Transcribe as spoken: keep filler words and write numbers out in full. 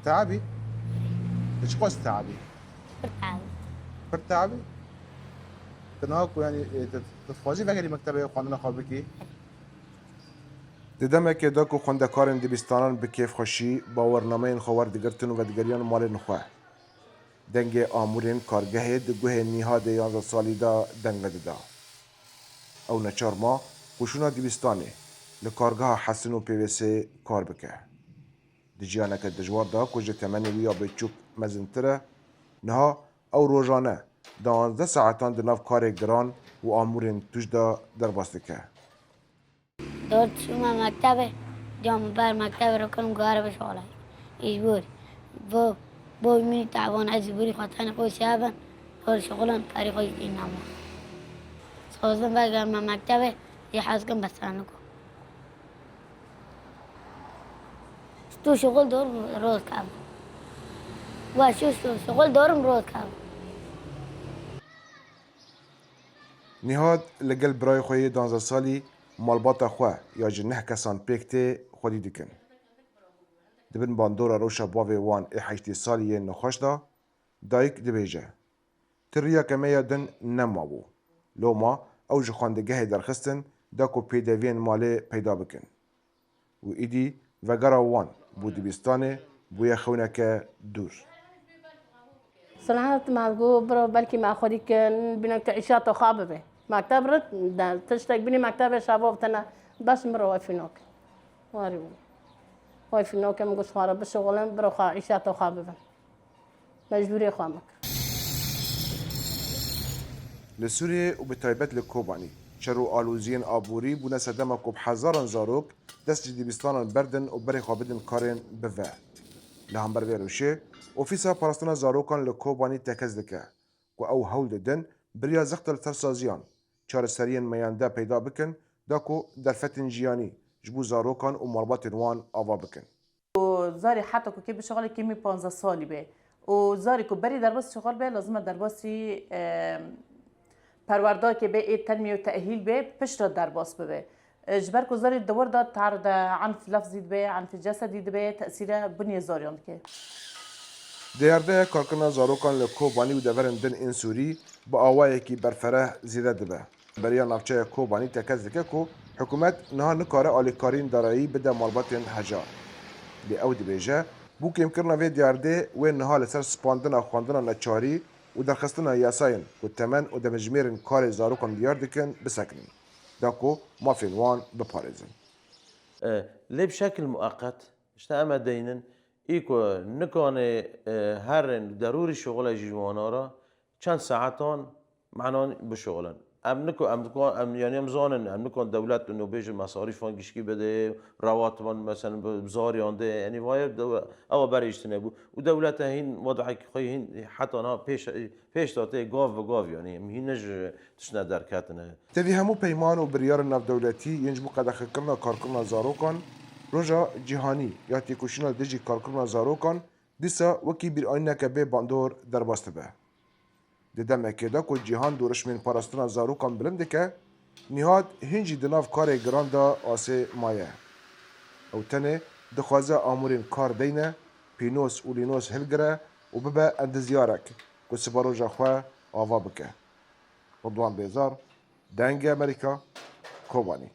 Teabî? Çiqas teabî? Pir teabî. Pir teabî? Tu niha ku, yanî, e, tu, tu dixwazî vegerî mektebê xwendina xwe bikî? Di demekê de ku xwendekarên dibistanan bi kêfxweşî bawernameyên xwe werdigirtin û vedigeriyan malên xwe. Dengê amûrên kargehê di guhê Nîhadê yanzdeh salî de deng vedida. Ew neçar ma qûşûna dibistanê li kargeha Hesin û P V S'ê kar bike. Di jiyaneke dijwar de ku ji temenê wî ya biçûk mezintir e, niha ew rojane duwazdeh saetan di nav karê giran û amûrên tûj de derbas dike. Dor çûme mektebê, diya min ber mektebê re kirim gare bişoxle. Îjbûrî. Bo, bo min taban ez jî bûrî xwe tenê xwe şe ben, dor şixulan perî xwe jî dîn nama. Sozin vegerme mektebê, jî hez kim beseniko. Tu şixul dor roz kav. Wa şu şu şixul dorim roz kav. Nîhad li gel birayê xwe yê duwazdeh salî malbata xwe ya ji neh kesan pêk tê xwedî dikin. Di bin bandora rewşa bavê wan ê heştê salî yên nexweş de dayik dibêje, Ti riyeke me ya din nemabû. Loma ew ji xwendegehê derxistin da ku pêdeviyên malê peyda bikin. Û îdî vegera wan bo dibistanê bûye xewneke dûr. Selamet me got, biro belkî me xwedî kin, bîne tu îşa te xwe bibe. Mekteb re de tiştek bînî mektebê şeva tine, bes min re wefî noke. Warî bû. Wefî noke min got, xwe re bişixulin, biro xwe îşa te xwe bibin. Mecbûrê xwe min kir. Li Sûriyê û bi taybet li Kobanî şer û aloziyên aborî bûne sedema ku bi hezaran zarok dest ji dibistanan berdin û berê xwe bidin karên bi ve. Li hember vê rewşê, Ofîsa Parastina Zarokan li Kobanî tekez dike ku ew hewl didin beriya zexta li ser saziyan, çareseriyên meyande peyda bikin, da ku derfetên jiyanî ji bo zarokan û malbatên wan ava bikin. Û zarê heta ku kê bişixulê kêmî panzdeh salî be. Û zarê ku berî derbas şixul be, lazim e derbasî, e, perwerdakê be, ê tenmî û tehîl be, piştre derbas bibe. E, ji ber ku zarê di wir de tearide enf lefzî dibe, enf cesedî dibe, tesîre binê zariyan dike. Diyardeya karkirina zarokan li Kobanî û deverên din ên Sûrî bi awayekî berfereh zêde dibe. Beriya navçeya Kobanî tekez dike ku hikûmet niha nikare alîkariyên darayî bide malbatên hejar. Lê ew dibêje, bo kêmkirina vê diyardê wê niha li ser spandina xwendina neçarî û derxistina yasayên ku temen û demjimêrên karê zarokan diyar dikin bisekinin, da ku mafên wan biparêzin. E, lê bi şekil mueqet, işte em e deynin, î ku nikanê, e, herên derûrî şixule jî ji wana re, çend saetan menan bişixulin. Em niko-, em diko-, em, yanî em zanin, em nikon dewlet û nûbêjin mesarîfan gişkî bide, rewatiban, meselen, bi, bi zariyan de, yanî vaye dew-, ewa berê îştine bû. Û dewlete hîn wed'ekî xwe hîn heta niha pêş, pêş de tê gav bi gav, yanî em hîn ne ji tiştine derketine. Tevî hemû peyman û biryarên navdewletî yên ji bo qedexekirina karkirina zarokan, roja cîhanî ya têkoşîna dijî karkirina zarokan dîsa wekî bîranîneke bê bandor derbas dibe. Di demekê de ku cîhan dorişmên parastina zarokan bilind dike, Nîhad hîn jî di nav karê giran de asê maye. Ew tenê dixwaze amûrên kar deyne, pînos û lînos hilgire û bibe endizyarek ku siberoja xwe ava bike. Ridwan Bêzar, Dengê Amerîka, Kobanî.